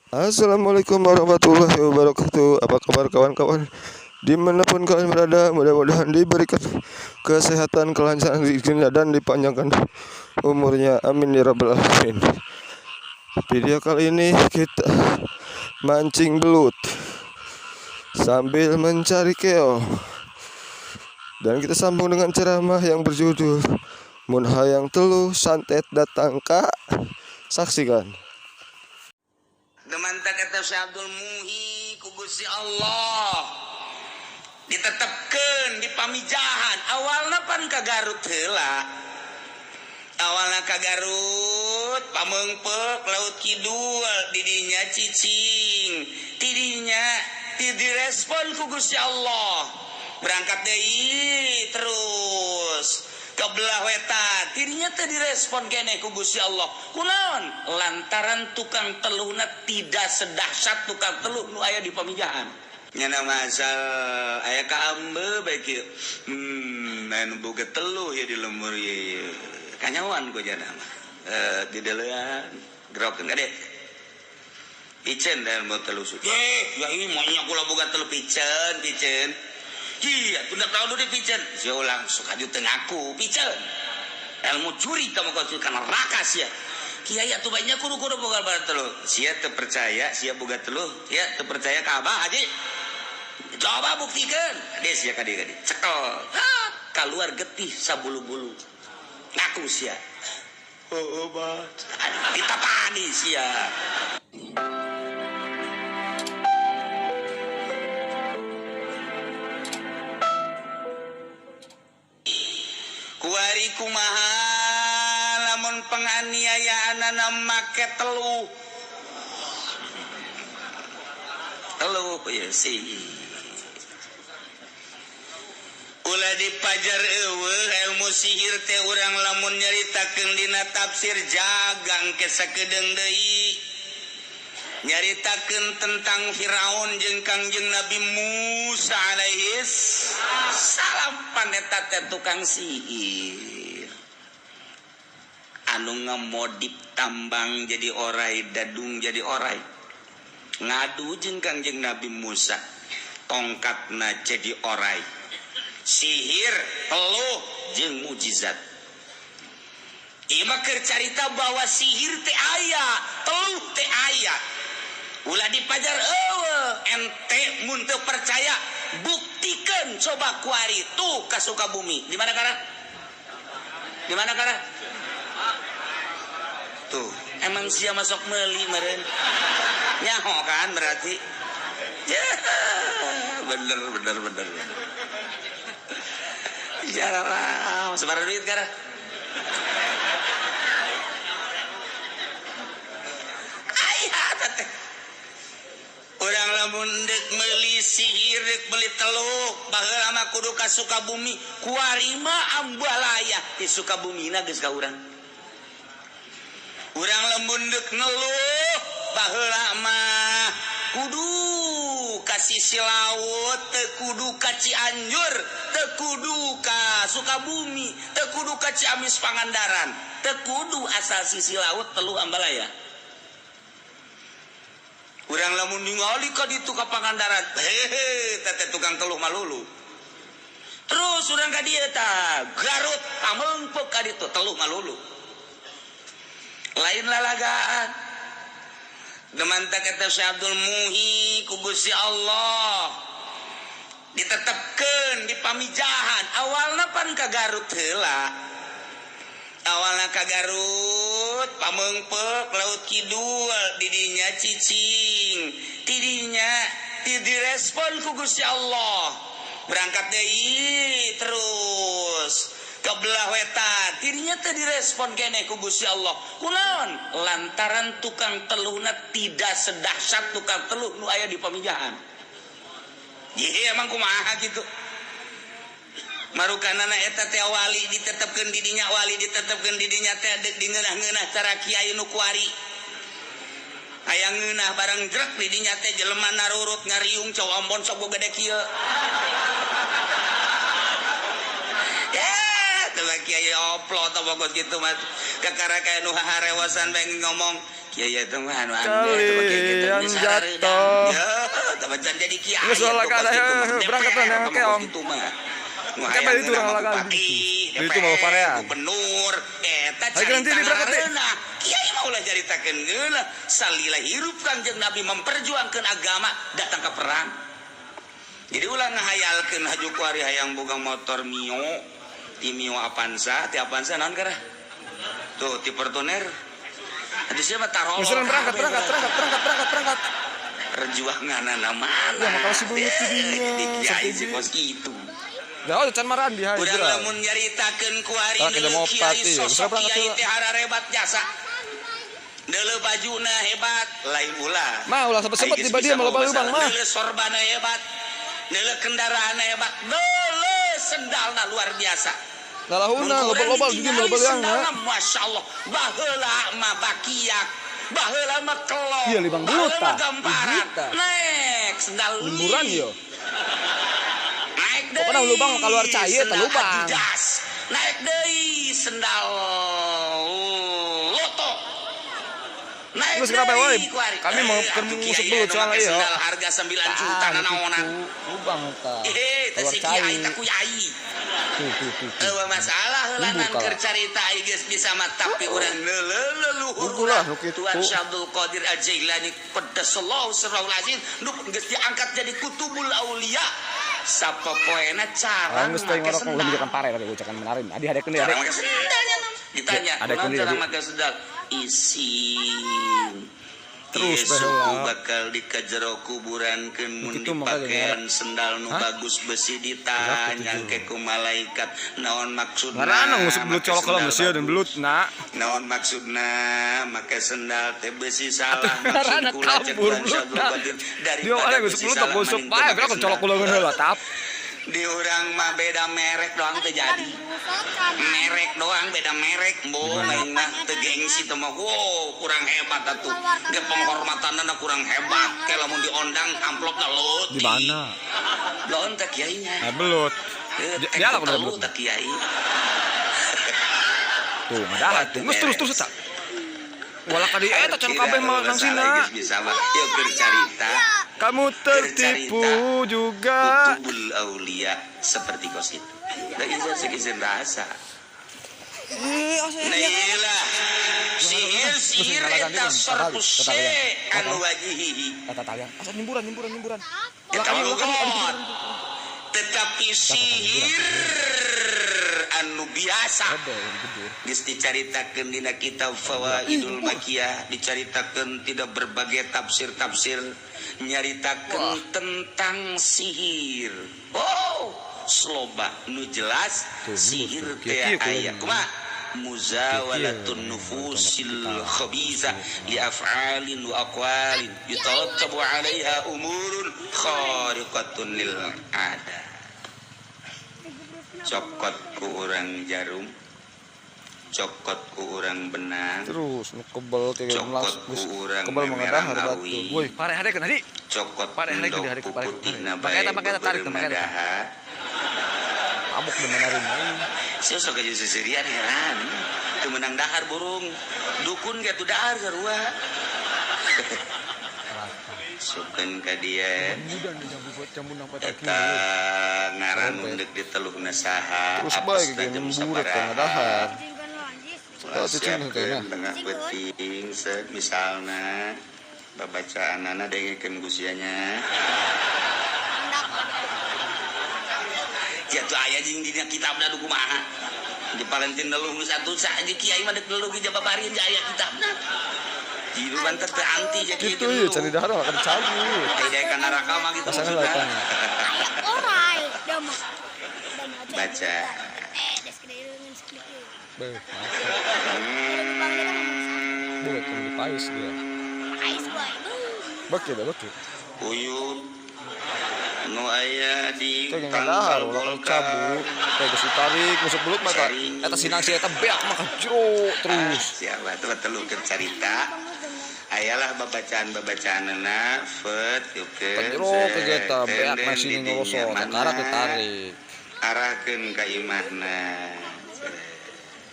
Assalamualaikum warahmatullahi wabarakatuh. Apa kabar kawan-kawan? Dimanapun kalian berada, mudah-mudahan diberikan kesehatan, kelancaran rezekinya, dan dipanjangkan umurnya. Amin ya rabbal alamin. Video kali ini kita mancing belut sambil mencari keong. Dan kita sambung dengan ceramah yang berjudul Mun Hayang Teluh Santet Datang Ka. Saksikan. Demantak eta Syekh Abdul Muhi ku Gusti Allah ditetepkeun di Pamijahan. Awalna pan ka Garut heula, awalna ka Garut Pameungpeuk Laut Kidul, didinya cicing, tidinya direspon ku Gusti Allah, berangkat deui terus ke belah wetan, dirinya teh direspon keneh ku Gusti Allah. Kunaon? Lantaran tukang teluhna tidak sedahsyat tukang teluh nu aya di Pamijahan. Nyana masal aya ka ambe bae kieu. Anu boga teluh ya di lembur ye. Kanyawan ku jana mah. Di delean gerokeun kade. Piceun dan mau teluh su. Ya ini maunya kula boga teluh piceun, piceun. Iya, tunda tahu dulu piceun. Sia langsung kaju teu ngaku, piceun. Ilmu curi kamu kau curi karena neraka sia. Kiai atuh banyak kudu-kudu boga teluh. Sia teu percaya, sia boga teluh, sia teu percaya ka abah haji. Coba buktikan. Kade sia kade kade. Cekel. Keluar getih sabulu-bulu. Ngaku sia. Oh, bah. Ditapani sia. Kuari kumaha lamun penganiayaanana make teluh. Teluh ya sih. Ulah dipajar eueuh ilmu sihir teh urang lamun nyaritakeun dina tafsir jagang ke sakedeung deui. Nyaritakeun tentang Firaun jeung Kangjeng Nabi Musa alaihis salam, paneta teh tukang sihir. Anu ngemodip tambang jadi orai, dadung jadi orai. Ngadu jeung Kangjeng Nabi Musa, tongkatna jadi orai. Sihir, teluh jeung mujizat. Ieu mah keur carita bahwa sihir teh aya, teluh teh aya. Ulah dipajar eueuh, ente mun teu percaya buktikeun coba kuari tuh ka Sukabumi. Di mana kara? Di mana kara? Tuh, emang sia masuk meuli meureun. Nyaho kan berarti. Ya, bener bener bener. Jarang, sebar duit kara. Aya teh. Urang lamun deuk meuli sihir, deuk meuli teluk, baheula mah kudu ka Sukabumi, kuari mah ambalaya di Sukabumina geus ka urang. Urang lamun deuk ngeluh, baheula mah kudu ka sisi laut, teu kudu ka Cianjur, teu kudu ka Sukabumi, teu kudu ka Ciamis Pangandaran, teu kudu asal sisi laut teluh ambalaya. Urang lamun ningali ka ditu ka Pangandaran, hehe, teh tukang teluh malulu. Terus urang ka dieu tah, Garut, Pameungpeuk ka ditu teluh malulu. Lain lalagaan. Demantak eta Syekh Abdul Muhi ku Gusti Allah ditetepkeun di Pamijahan. Awalna pan ka Garut heula. Awalna ka Garut Pameungpeuk Laut Kidul, didinya cicing, tidinya direspon ku Gusti Allah, berangkat deui terus ke belah wetan, dirinya teh direspon keneh ku Gusti Allah. Kunaon? Lantaran tukang teluhna tidak sedahsyat tukang teluh nu aya di Pamijahan. Ye emang kumaha gitu. Marukanana eta teh wali ditetepkeun di dinya, wali ditetepkeun di dinya teh deuk dingeunah-ngeunah cara kiai nu kuari. Aya ngeunah barang jrek di dinya teh jelema narurut ngariung cau ambon sok gede kieu. Ya, kiai oplo atau bagus gitu mas. Kakara kayak nu harewasan pengen ngomong kiai itu mah anu aneh Kalian jatuh. Ya, jadi kiai. Geus ulah ada berangkat yang keong. Kayak itu orang laga itu mau parean. Gubernur eta carita ngareunah. Kiai mah ulah caritakeun geula salila hirup Kangjeng Nabi memperjuangkeun agama datang ke perang. Jadi ulah ngahayalkeun haju kuari hayang boga motor Mio, ti Mio Avanza, ti Avanza naon karah? Tuh ti Fortuner. Aduh siapa taruh. Berangkat berangkat berangkat berangkat berangkat berangkat. Perjuanganana mana? Ya makasih banget tidinya. Kiai si kos kitu. Dah can marandi hai. Urang lamun nyaritakeun ku hari deuleu kiai sosok kiai teh hararebat jasa. Deuleu bajuna hebat, lain ulah. Mah ulah sempet-sempet tiba dia mah loba lubang mah. Deuleu sorbana hebat. Deuleu kendaraanna hebat. Deuleu sendalna luar biasa. Lalahuna loba-loba di dia loba liangna. Masyaallah, baheula mah bakiak. Baheula mah kelok. Iya libang belut tah. Naik sendal lemburan yo. Naik deui. Pokona lubang keluar cair teh lubang. Adidas. Naik deui sendal Loto. Naik Terus kenapa woi? Kami mau ngusuk belut soalnya iya. Sendal harga 9 juta nanaonan. Lubang tah. Keluar cair. Teh kiai. Tuh tuh tuh. Eueuh masalah heulanan keur carita ieu geus bisa mah tapi urang leluhur urang Tuan Syekh Abdul Qadir Al-Jailani qaddasallahu sirrahul aziz nu geus diangkat jadi kutubul aulia. Sapopoena cara geus teh ngorok ulah pare tadi ucapan menarin. Adi hadekeun deui ade. Ditanya, ada cara make sendal isin. Terus suku bakal dikajero kuburankeun mun dipakean sendal nu bagus besi ditanya ke ku malaikat naon maksudna. Ngaranna ngusuk belut colok kalau besi dan belut na. Naon maksudna make sendal teh besi salah maksud kula cek belut. Dia ngusuk belut tak gosok bae berapa colok kula heula tap. Di urang mah beda merek doang teu jadi. Merek doang beda merek, mbo lain mah teu gengsi teu mah. Wow, kurang hebat atuh. Ge penghormatanna kurang hebat. Ke lamun diondang amplopna leutik. Di mana? Lawan teh kiainya. Nah, belut. Dia lah udah belut. Teh kiai. Tuh, ngadahar tuh. Geus terus terus tak. Wala ka di eta can kabeh mah nang sina. Bisa mah yeuh keur carita. Kamu tertipu juga. Kutubul aulia seperti kos itu. Da izin izin rasa. Nailah sihir sihir eta sarfus an wajihihi. Tata talian. Asa nyimburan nyimburan nyimburan. Tetapi sihir anu biasa geus dicaritakeun dina kitab Fawaidul Makiyah, dicaritakeun tidak berbagai tafsir-tafsir nyaritakeun tentang sihir. Oh, sloba nu jelas sihir teh aya kumaha muzawalatun nufusil khabisa li af'alin wa aqwalin yatarattabu 'alaiha umurun khariqatun lil 'adah. Cokot ku urang jarum, cokot ku urang benang, terus nu kebel teh cokot ku urang kebel mengadahar batu. Woi, pare hadekeun hadi. Cokot pare hadekeun hari endog pare. putihna Make bae eta make eta tarik teh make eta. beureum Mabuk demen harimau. Sia sok aja seserian heran. Teu meunang dahar burung. Dukun ge tuh dahar sarua. Sukeun ka dia. Eta ngaran deuk diteluhna saha. Terus bae ge nyemburet teh ngadahar. Tengah peuting set misalna babacaanana dengekeun ku sia nya. Jatuh aya jeung dina kitabna du kumaha. Di Valentin neluh geus atuh sa di kiai mah deuk neluh ge jababarin ge aya kitabna. Jiruban teh teu anti jadi Gitu ya cari dahar akan cabut. Tidak ka neraka mah gitu Pasangan maksudna. lah Orai, dama. Baca. Beuh, Beuh, kan dipais dia. Pais boy. Beki dah beki. Uyut nu aya di Teh ngadahar tangkal ulah kan golkar. cabut. Teh geus ditarik ngusuk belut mah eta. Eta sinang si eta beak mah ka jero terus. Siapa tuh telu keur carita. Ayalah babacaan-babacaanana fet yukeun. Ka jero ke eta beak masih ngorosot karak ditarik. Arahkeun ka imahna.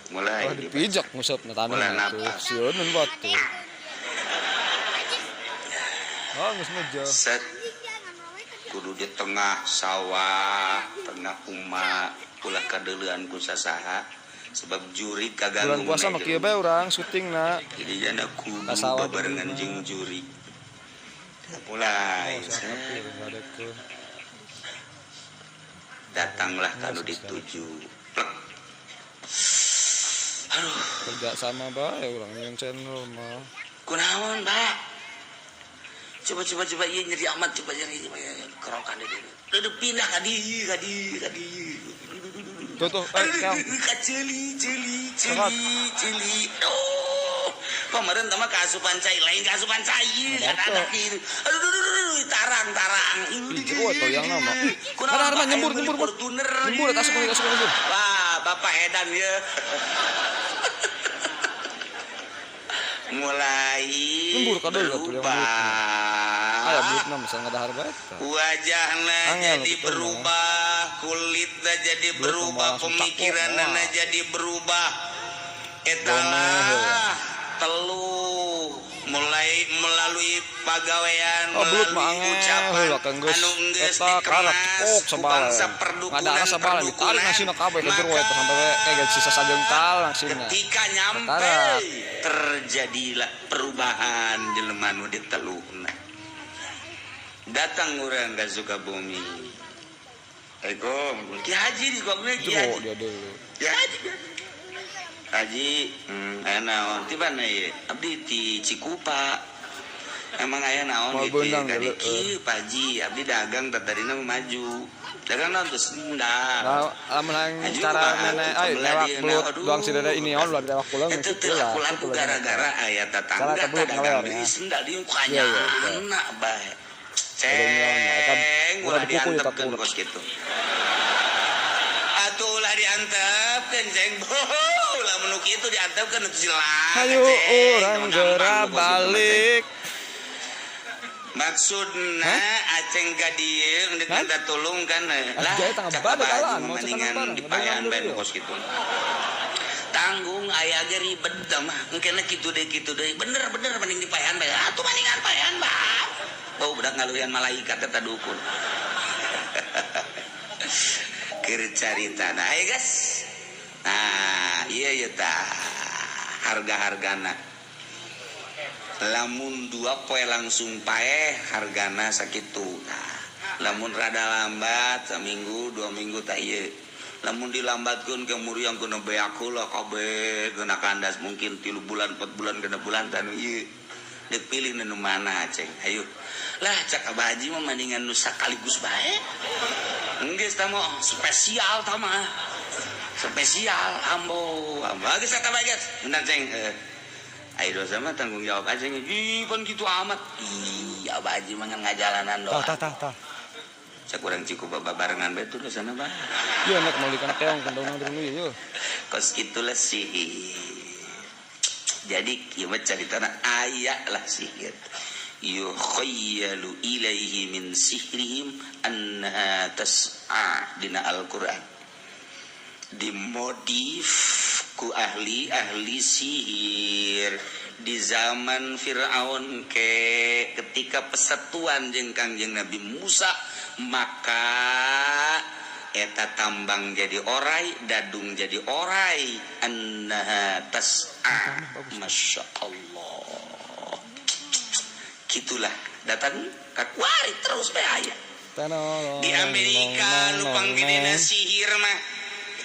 Mulai Wah dipijak ngusap na Mulai tanah tuh. napas. Sieun batu. Oh, geus meja. Set kudu di tengah sawah, tengah uma, ulah kadeulean ku sasaha sebab jurig Bulan kaganggu puasa mah kieu bae urang syutingna. Jadi jana kudu Ka sawah babarengan di jeung imah. jurig. Mulai Oh, set. siap ngadekeun. Datanglah kanu Geus, geus. dituju. Plek. Aduh, Kerja sama bae urang yang channel mah. Kunaon, Pak? Coba coba coba ieu nyeri amat, coba nyeri, coba ya, kerokan deui. Udah pindah ka dieu, ka dieu, ka dieu. Tuh tuh, eh, keong. Ka ceuli, ceuli, Cokot. ceuli, ceuli. Duh. Pameureun teh mah kaasupan cai, lain kaasupan cai, Ada ada kieu. Aduh, aduh, aduh, aduh, tarang, tarang. Ih, jero toyangna mah. Ih, Kunaon, mana Pak? mana nyembur Aya meuli nyembur. Fortuner. Nyembur eta asup asup asup. Wah, Bapak edan ya. Mulai Nyembur kadeul atuh yang berubah. Aya duitna mah ngadahar bae eta. Wajahna Angel jadi kitu mah. berubah, kulitna jadi Belut mah berubah, langsung cakok pemikiranna mah. jadi berubah. Gomeh Etalah teluh mulai melalui pagawean, Oh, belut mah melalui angel ucapan heula kan geus anu geus eta karak dikemas cepok ku sabalan. bangsa Ngadahar sabalan ditarik perdukunan-perdukunan. nasina kabeh ka jero eta Maka sampai we kayak sisa sajengkal nasina. ketika nyampe Tatarak. terjadilah perubahan jelema nu diteluhna. Datang urang ka Sukabumi. Assalamualaikum. Ki Haji di Sukabumi, Ki Jero Haji. dia deui. Ki Haji. Haji, aya naon? Ti mana ieu? Abdi ti Cikupa. Emang aya naon Moal gitu beunang Kadi deuleu. kieu Pak Haji, abdi dagang tatadina maju. Dagang naon tuh sendal. Nah, lamun hayang Haji cara kumaha nenek tuh ai kebelah newak dieuna, belut aduh. doang si dede ini on ulah ditewak pulang Eta gitu teu lah. laku-laku Gitu lah. gara-gara aya Cara tetangga eta belut dagang ngaleor deui ya. sendal dieu Iya iya eta. kanyana bae. Ada nyaona eta Ceng, ulah ulah dipukul eta diantepkeun kurek. kos kitu. Atuh ulah diantepkeun ceng. Ulah nu kitu diantepkeun atuh silakan Hayu ceng. urang Gampang geura nu kos kitu mah, ceng. balik. Maksudna Hah? aceng ka dieu endek Hah? minta tolong kan lah Jaya tangga cak badak Abah Haji alaan mah mau cekan mendingan barang dipayan ngedengar bae nu dulu. kos kitu. Tanggung aya ge ribet tah mah. Engkena kitu deui kitu deui. Bener bener mending dipayan bae. Atuh mendingan payan bae. Bau budak ngaluyan malaikat eta dukun. Keur caritana ayo guys. Nah, iya ieu tah harga-hargana. Lamun dua poe langsung paeh hargana sakitu. Nah, lamun rada lambat saminggu 2 minggu tah ieu. Lamun dilambatkeun ke muriang kena beak heula kabeh kena kandas mungkin 3 bulan 4 bulan 6 bulan tah nu ieu. Deuk pilih nu mana ceng. Ayo. Lah cak Abah Haji mah mendingan nu sakaligus bae. Geus tah mah spesial tah mah. Spesial ambo. Ambo geus eta bae geus. Bener ceng. Ayo dosa mah tanggung jawab aja nih. Ih, pan gitu amat. Ih, Abah Haji mah ngan ngajalanan Tah doa. tah tah tah. Cak urang Cikupa babarengan bae tuh dosana bah. Ieu enak meuli kana keong kendona dulu ieu. Kos kitulah sihir. Jadi kieu mah caritana aya lah sihir. Yukhayyalu ilaihi min sihrihim annaha tas'a dina Al-Qur'an. Dimodif ku ahli-ahli sihir di zaman Fir'aun ke ketika persatuan jeung Kangjeng Nabi Musa, maka eta tambang jadi orai, dadung jadi orai, annaha tas'a. Masya Allah. Gitulah datang kakuari terus bae aya. Di Amerika nu panggedena sihir mah,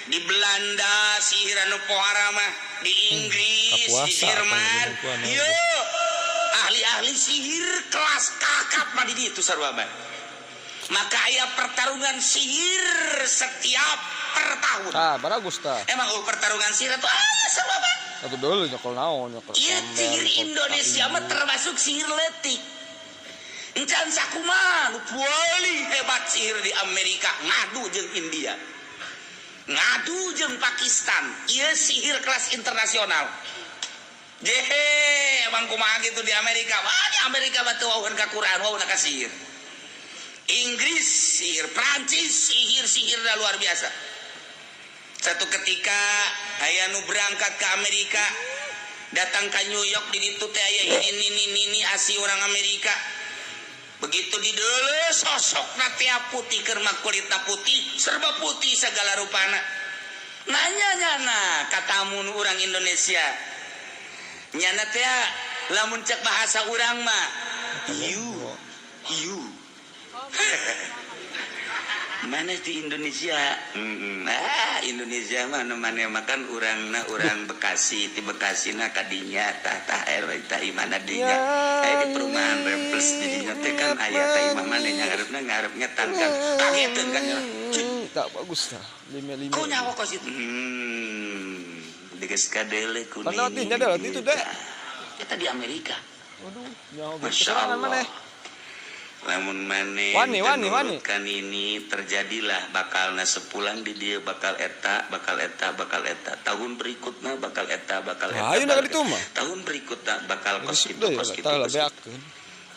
di Belanda sihir anu pohara mah, di Inggris, di Kapuasa Jerman, apa yang yo ahli-ahli sihir kelas kakap mah di ditu sarua bae. Maka aya pertarungan sihir setiap per tahun. Tah, baragus tah. Emang oh, pertarungan sihir itu aya sarua bae. Atuh deuleu nyokol naon nyokol Ieu sambel, sihir nyokol Indonesia mah tai. termasuk sihir leutik. Encan sakumaha nu paling hebat sihir di Amerika ngadu jeung India. Ngadu jeung Pakistan. Ieu sihir kelas internasional. Jehe, emang kumaha gitu di Amerika. Wah, di Amerika mah teu wauheun ka Quran, wauheun ka sihir. Inggris sihir, Prancis sihir, sihirna luar biasa. Satu ketika aya nu berangkat ke Amerika, datang ke New York, di ditu teh aya ini ini ini asi orang Amerika. Begitu dideuleu sosokna teh putih keur mah kulitna putih, serba putih segala rupana. Nanya nyana katamun urang Indonesia. Nyana teh lamun cek bahasa urang mah iu iu. Mana di Indonesia? Ah, Indonesia mah nu maneh makan urangna urang Bekasi, ti Bekasi na kadinya tah tah RW tah imana dinya. Aya di perumahan Remples di dinya teh kan aya tah imah maneh nya ngarepna ngarep ngetan kan. Kageteun kan nya. Tak bagus dah. Lima lima. Ku nyawa kos itu. Geus kadeule ku Mana nini nya dah itu deh. Kita di Amerika. Waduh, nyawa Masya Allah. Lamun maneh wani wani wani kan ini terjadilah bakalna sepulang di dia bakal eta bakal eta bakal eta tahun berikutnya bakal eta bakal eta ayo nak itu mah tahun berikutnya bakal kos kitu kos kitu.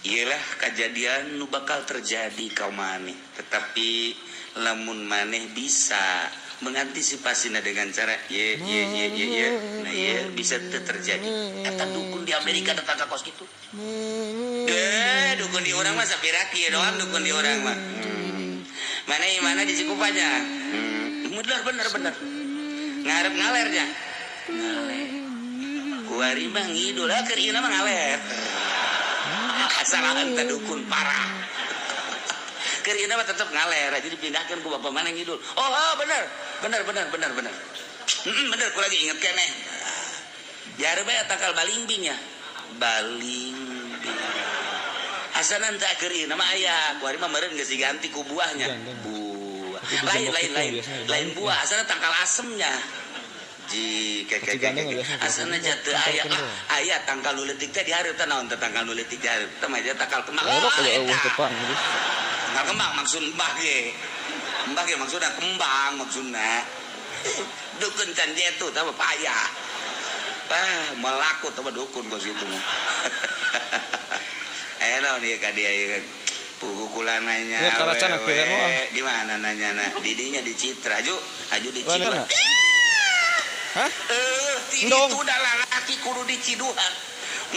Iyalah kejadian nu bakal terjadi kau maneh, tetapi lamun maneh bisa mengantisipasinya dengan cara ye ye ye ye ye, nah ye bisa terjadi. Eta dukun di Amerika datang ke kos kitu. Deh, dukun di orang mah sapiraki doang dukun di orang mah. Mana mana di Cikupanya? Bener bener bener. Ngarep ngalernya. Ngaler. Kuari mah ngidul keur ieu mah ngaler. Asalahan teh dukun parah. Keur ieu mah tetep ngaler, jadi dipindahkeun ku bapak mana ngidul. Oh, bener. Bener bener bener bener. Bener ku lagi inget keneh. Jare bae tangkal balingbing ya. Balingbing. Asana teh keur ieu mah aya, kuari mah meureun geus diganti ku buahnya. Buah. Lain lain lain. Lain buah, asana tangkal asemnya. Ji asana jatuh aya aya tangkal nu leutik teh dihareup teh naon teh tangkal nu leutik dihareup teh mah tangkal kembang. Tangkal kembang maksud mbah ge. Mbah ge maksudna kembang maksudna. Dukun can jatuh teh payah. Ah, melaku teh dukun kos kitu mah. Naon ieu ka dia ieu pukulan nanya. Di mana nanyana? Didinya di Citra, Ju. Aju di Citra. Hah? Itu udah lalaki kudu diciduhan.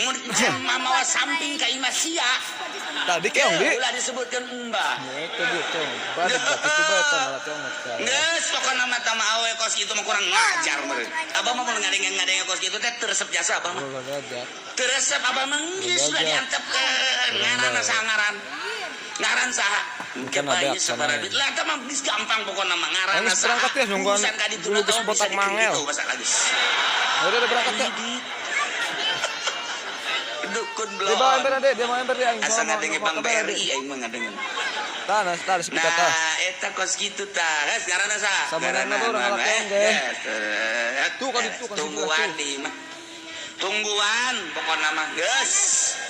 Mun mamawa samping ka imah sia. Tadi keong di. Ulah disebutkeun embah. Itu keong. Badak itu bae malah keong. Geus pokona mah tama awe kos kitu mah kurang ngajar meureun. Abah mah mun ngadenge-ngadenge kos kitu teh teu resep jasa abah mah. Teu resep abah mah geus ulah diantepkeun ngaranna saha ngaran. Ngaran saha? Kebayi sabaraha duit. Lah eta mah geus gampang pokona mah ngaranna saha. Berangkat ya nungguan. Dulu geus botak mangel. Udah berangkat ya. Dukun belum. Dia bawa ember deh, dia mau ember dia. Asa ngadenge Bank BRI aing mah ngadenge. Tah, nah, tah sepikat tah. Nah, eta kos kitu tah. Geus ngaranna saha? Sabarana tuh urang ngalakeun ge. Tuh kan itu kan tungguan di mah. Tungguan pokona mah geus.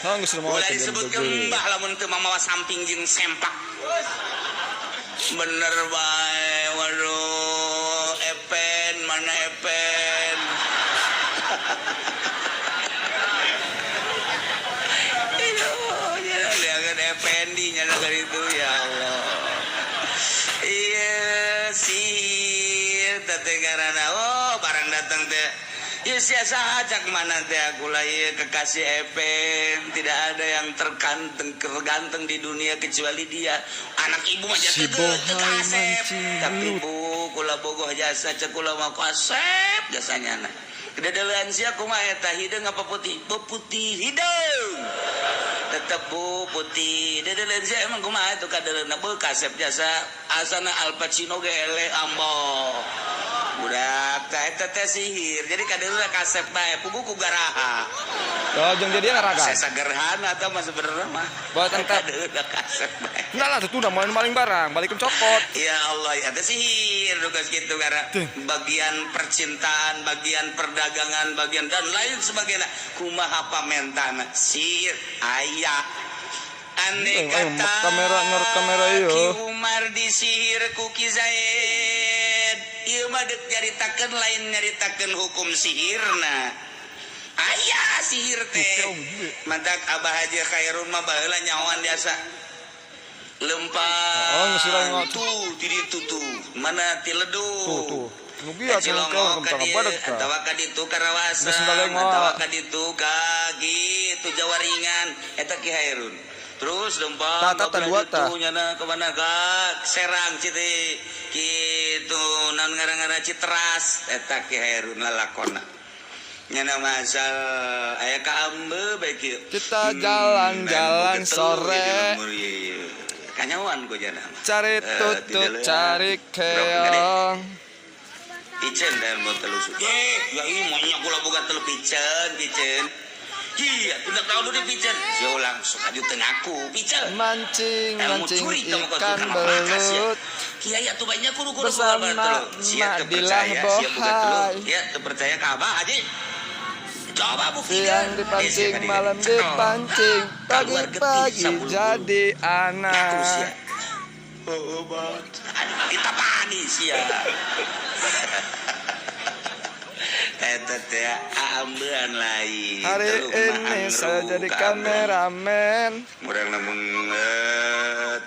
Hah, geus mau ulah disebutkeun mbah lamun teu mamawa samping jeung sempak. Bener bae, waduh, Epen mana Epen. Effendi nyala dari itu ya Allah. Iya sihir teh karena oh barang datang teh. Ya sia cak mana teh aku lah iya kekasih Epen tidak ada yang terganteng di dunia kecuali dia. Anak ibu mah jatuh teu kasep. Tapi bu kula bogoh jasa cek kula mah kasep jasanya na. Kededelean sia kumaha eta hideung apa putih? Putih hideung. Tetep bu putih. Dedelean sia emang kumaha itu kadeleuna beuh kasep jasa asana Al Pacino ge eleh ambo. Budak teh eta teh sihir. Jadi kadeleuna kasep bae puguh ku garaha. Oh, jeung jadi ngaraga. Sesa gerhana atau mah sebenarnya mah. Buat entar. Kadeleuna kasep bae. Enggak lah, tuh udah maling barang, balikin copot. Ya Allah, ya teh sihir tugas gitu karena bagian percintaan, bagian perdagangan, bagian dan lain sebagainya. Kumaha pamentana sihir aya. Aneh kata kamera kamera ieu. Ki Umar disihir ku Ki Zaid. Ieu mah deuk nyaritakeun lain nyaritakeun hukum sihirna. Aya sihir teh. Mantak Abah Haji Khairun mah baheula nyahoan biasa. Lempang oh, tuh di ditu tuh mana ti leduh tuh tuh nu bieu Cilongok ka dieu atawa ka ditu Karawasa atawa ka ditu ka kitu Jawaringan eta Ki Hairun Terus lempang Tah, dua tah. Nyana kemana ka Serang citi kitu naon ngaran-ngaran Citeras eta Ki Hairun lalakonna. Nyana masal aya ka ambe bae kieu. Kita jalan-jalan sore. Kanyawan ku jana mah. Cari tutut, cari keong. Piceun dan mau telu. Ya ini maunya kula boga telu piceun, piceun. Iya, tidak tahu dulu piceun. Yo langsung aju teu ngaku, piceun. Mancing, mancing ikan belut. Kiai atuh banyak kudu kudu bersama sia teu Mak Dilah percaya, sia boga telu. Bohai. Ya teu percaya ka Abah haji. Coba buktikan. Siang dipancing, malam dipancing, pagi-pagi jadi anak. Oh, Bang. Ditapani sia. Eta teh ambean lain. Hari ini saya jadi kameramen. Murang namun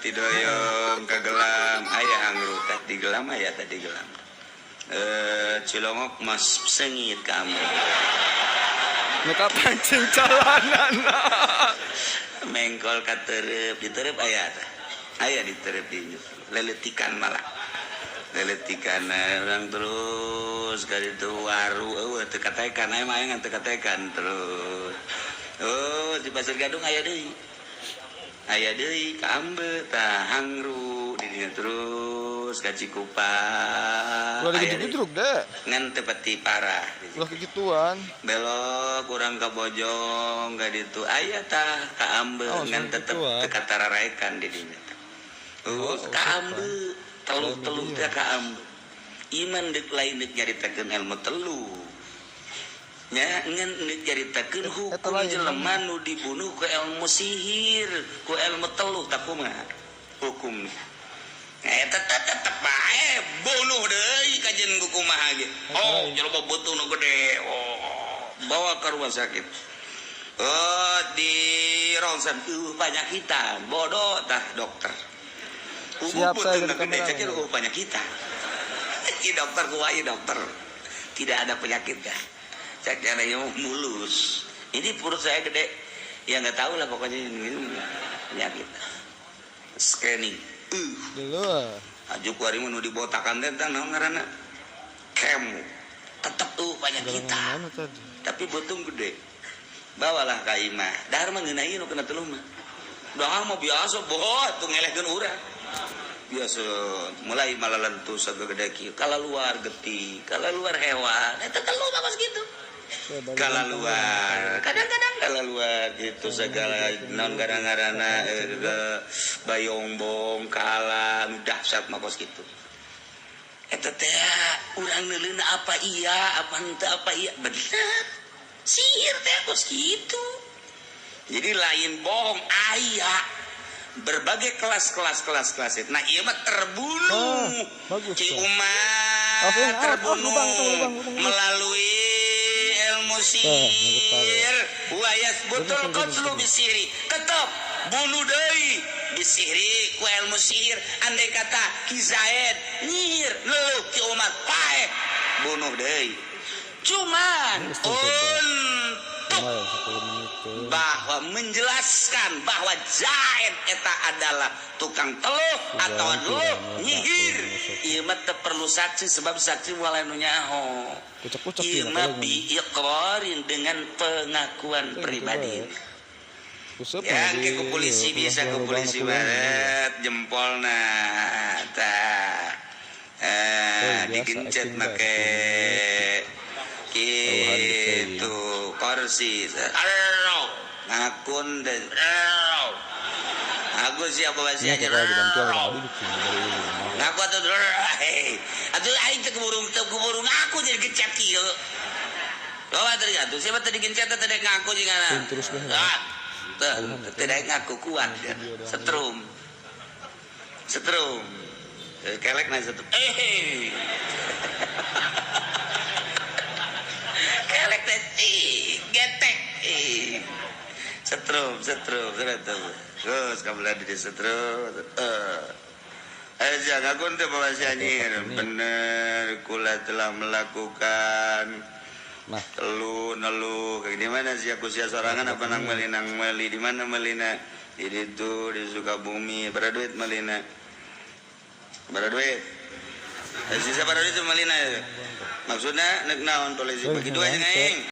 tidoyong kagelam aya angru teh digelam aya teh digelam. Cilongok mas sengit kamu. Muka pancing calanan. Mengkol katerep diterep aya teh. Aya diterep di leletikan malah. Leletikan orang terus kali itu waru eueuh teu katekan aya mah ngan teu katekan terus. Oh di Pasir Gadung aya deui. Aya deui ka Ambe tah hangru di dinya terus ka Cikupa. Ulah digedruk deh. Ngan teu pati parah. Ulah kegituan. Belok kurang ka Bojong ka ditu aya tah ka Ambe ngan tetep teu katararaekan di dinya. Oh, ka Ambe telu-telu teh ka Ambe. Iman deuk lain deuk nyaritakeun ilmu telu. Nya ngan deuk nyaritakeun hukum jelema nu dibunuh ku ilmu sihir, ku ilmu telu tah kumaha hukumna. Eta tetep bae bunuh deui kajen ku kumaha ge. Oh, jelema beuteung nu gede. Oh, bawa ke rumah sakit. Oh, di ronsen penyakitan, bodoh tah dokter. Siap saya jadi kameramen. Penyakit. I dokter gua, i dokter. Tidak ada penyakitnya. Saya caranya mulus. Ini perut saya gede. Ya nggak tahu lah pokoknya ini penyakit. Scanning. Dulu. Aju ku ari nu dibotakan teh naon ngaranna? Kemo. Tetep penyakitan. Tapi beuteung gede. Bawalah ka imah. Dahar mah ngeunahi nu kena teluh mah. Dahar mah biasa boh tuh ngelehkeun urang. Biasa mulai malalentu sagede kieu kala luar getih kala luar hewan eta telu mah kos kitu kala luar kadang-kadang kala luar gitu segala naon ngaran-ngaranna bayongbong kala nu dahsyat mah kos kitu eta teh urang neuleuna apa iya apa henteu apa iya bener sihir teh kos kitu jadi lain bohong aya berbagai kelas-kelas kelas-kelas. Nah, ieu mah terbunuh. Oh, Ki Umar terbunuh melalui ilmu sihir. Wa yasbutul qatlu bisihri. Tetep bunuh deui bisihri ku ilmu sihir. Andai kata Ki Zaid nyihir leuh Ki Umar paeh bunuh deui. Cuman untuk bahwa menjelaskan bahwa Zaid eta adalah tukang teluh atau teluh nyihir ieu mah teu perlu saksi sebab saksi moal anu nyaho. Ieu mah bi iqrarin dengan pengakuan pribadi. Ya ke polisi bisa ke polisi baret jempolna tah digencet make gitu kursi ngakun dan aku siapa masih aja ngaku atau atau aing teu keburu ngaku jadi gencet kieu bawa ternyata siapa tadi gencet tadi ngaku jeung tidak ngaku kuat setrum setrum kelek na setrum kelek teh getek setrum setrum terus kamu lagi di setrum jangan aku untuk bahasanya bener kula telah melakukan telu nelu kayak di mana sih aku sia sorangan apa nang meli di mana melina Di ditu di Sukabumi berapa duit malina? Berapa duit? Sisa berapa duit malina? Maksudnya nek naon polisi bagi dua jeung aing.